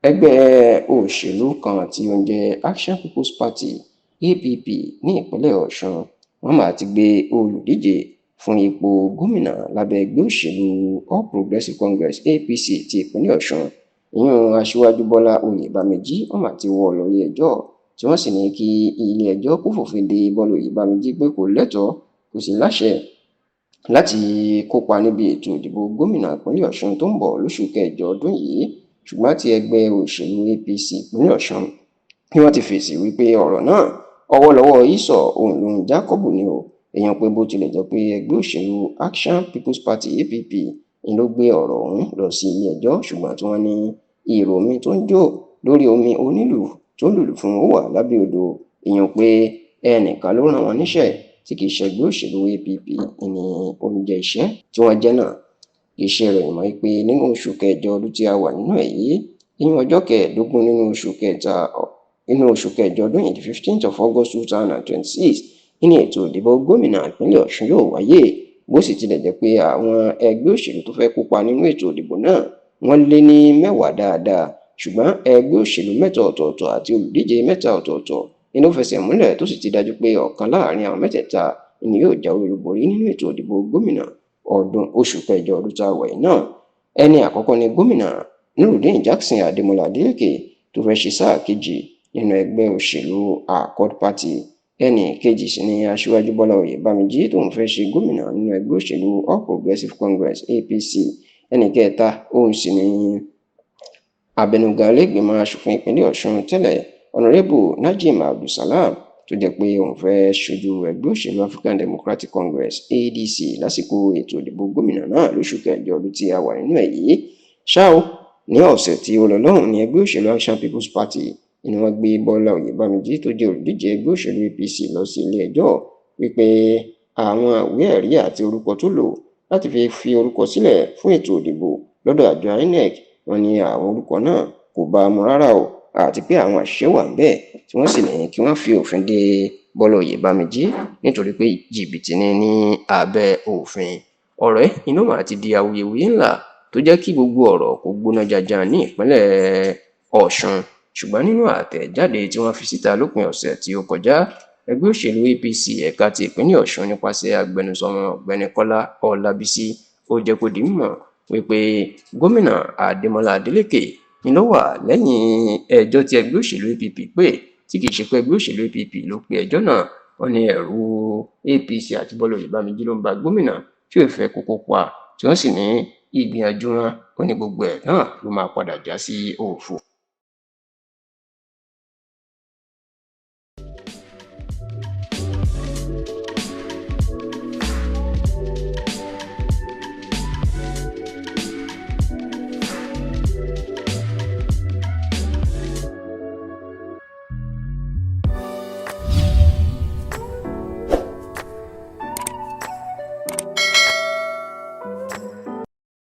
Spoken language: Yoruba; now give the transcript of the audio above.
Ẹgbẹ́ òṣèlú kan tí ó ń jẹ́ Action People's Party, APP, ní ìpínlẹ̀ Ọ̀ṣun, wọ́n máa ti gbé olùdíje fún ipò gómìnà lábẹ́ ẹgbẹ́ òṣèlú All Progressives Congress, APC, ti ìpínlẹ̀ Ọ̀ṣun, ìyún Aṣíwájú Bọ́lá Oyèbámijí. Wọ́n máa ti wọ́ ọ lọ ilé ẹjọ́, tí wọ́n sì ní kí ilé ẹjọ́ kó fòfin de Bọ́lá Oyèbámijí pé kò lẹ́tọ̀ọ́, kò sì láṣẹ láti kópa níbi ètò ìdìbò gómìnà ìpínlẹ̀ Ọ̀ṣun tó ń bọ̀ lóṣù kẹjọ ọdún yìí. Ṣùgbọ́n tí ẹgbẹ́ òṣèlú APC ìpínlẹ̀ Ọ̀ṣun ni wọ́n ti fèsì wípé ọ̀rọ̀ náà ọwọ́ lọ́wọ́ Ísọ̀ òun lòun Jákọ́bù ni o. Èèyàn pé bó tilẹ̀ jẹ́ pé ẹgbẹ́ òṣèlú Action People's Party, APP, ni ló gbé ọ̀rọ̀ ọ̀hún lọ sí ilé ẹjọ́, ṣùgbọ́n tí wọ́n ní ìrò omi tó ń jó lórí omi, onílù tó ń lùlù fún ó wà lábẹ́ odò. Èèyàn pé ẹnìkan ló rán wọn níṣẹ́ tí kì í ṣẹgbẹ́ òṣèlú APP ní oúnjẹ iṣẹ́ tí wọ́n jẹ́ náà. Iṣẹ́ rẹ̀ mọ̀ pé nínú oṣù kẹjọ ọdún tí a wà nínú ẹ̀ yìí, nínú ọjọ́ 15 nínú oṣù kẹta, nínú oṣù kẹjọ ọdún yìí, the 15th of August 2026, nínú ètò ìdìbò gómìnà ìpínlẹ̀ Ọ̀ṣun yóò wáyé. Bó sì tilẹ̀ jẹ́ pé àwọn ẹgbẹ́ òṣèlú tó fẹ́ kópa nínú ètò ìdìbò náà, wọ́n lé ní 10 dáadáa, ṣùgbọ́n ẹgbẹ́ òṣèlú mẹ́ta ọ̀tọ̀ọ̀tọ̀ àti olùdíje mẹ́ta ọ̀tọ̀ọ̀tọ̀ ni ló fẹsẹ̀ múlẹ̀, tó sì ti dájú pé ọ̀kan láàrin àwọn mẹ́tẹ̀ẹ̀ta ni yóò jáwé olúborí nínú ètò ìdìbò gómìnà ọdún oṣù kẹjọ ọdún tá a wà yìí náà. Ẹni àkọ́kọ́ ni Gómìnà Nurudeen Jackson Adémọlá Adeleke tó fẹ́ ṣe sáà kejì nínú ẹgbẹ́ òṣèlú Accord Party. Ẹnì kejì sì ni Aṣíwájú Bọ́lá Oyèbámijí tó ń fẹ́ ṣe gómìnà nínú ẹgbẹ́ òṣèlú All Progressives Congress, APC. Ẹnì kẹta òun sì ni abẹnugan ilé-ìgbìmọ̀ asòfin ìpínlẹ̀ Ọ̀ṣun tẹ́lẹ̀, Ọ̀nàrẹ́bù Najim Abdulsalam, tó jẹ́ pé òun fẹ́ ṣojú ẹgbẹ́ òṣèlú African Democratic Congress, ADC, lásìkò ètò ìdìbò gómìnà náà lóṣù kẹjọ ọdún tí a wà nínú ẹ̀ yìí. Ṣá o, ní ọ̀sẹ̀ tí ó lọ lọ́hùn ní ẹgbẹ́ òṣèlú Action People's Party ni wọ́n gbé Bọ́lá Oyèbámijí tó jẹ́ olùdíje ẹgbẹ́ òṣèlú APC lọ sí ilé ẹjọ́ wípé àwọn ìwé ẹ̀rí àti orúkọ tó lò láti fi fi orúkọ sílẹ̀ fún ètò ìdìbò lọ́dọ̀ àjọ INEC, wọ́n ní àwọn orúkọ náà kò bá a mu rárá o, àti pé àwọn àṣìṣe wà ńbẹ̀, tí wọ́n sì ní kí wọ́n fi òfin de Bọ́lá Oyèbámijí nítorí pé jìbìtì ni ní abẹ́ òfin. Ọ̀rọ̀ ẹ̀ inú mà ti di awuyewuye ńlá tó jẹ́ kí gbogbo ọ̀rọ̀ kó gbóná janjan ní ìpínlẹ̀ Ọ̀ṣun. Ṣùgbọ́n nínú àtẹ̀jáde tí wọ́n fi síta lópin ọ̀sẹ̀ tí ó kọjá, ẹgbẹ́ òṣèlú APC ẹ̀ka ti ìpínlẹ̀ Ọ̀ṣun, nípasẹ̀ agbẹnusọ wọn, Ọ̀gbẹ́ni Kọ́lá Ọlábísí, ó jẹ́ kó di mímọ̀ wípé Gómìnà Adémọlá Adélékè ni ló wà lẹ́yìn ẹjọ́ tí ẹgbẹ́ òṣèlú APP pè, tí kì í ṣe pé ẹgbẹ́ òṣèlú APP ló pe ẹjọ́ náà. Wọ́n ní ẹ̀rù APC àti Bọ́lá Oyèbámijí ló ń ba gómìnà tí ò fẹ́ kó kópa, tí wọ́n sì ní ìgbìyànjú wọn, ó ní gbogbo ẹ̀ náà ló máa padà já sí òfo.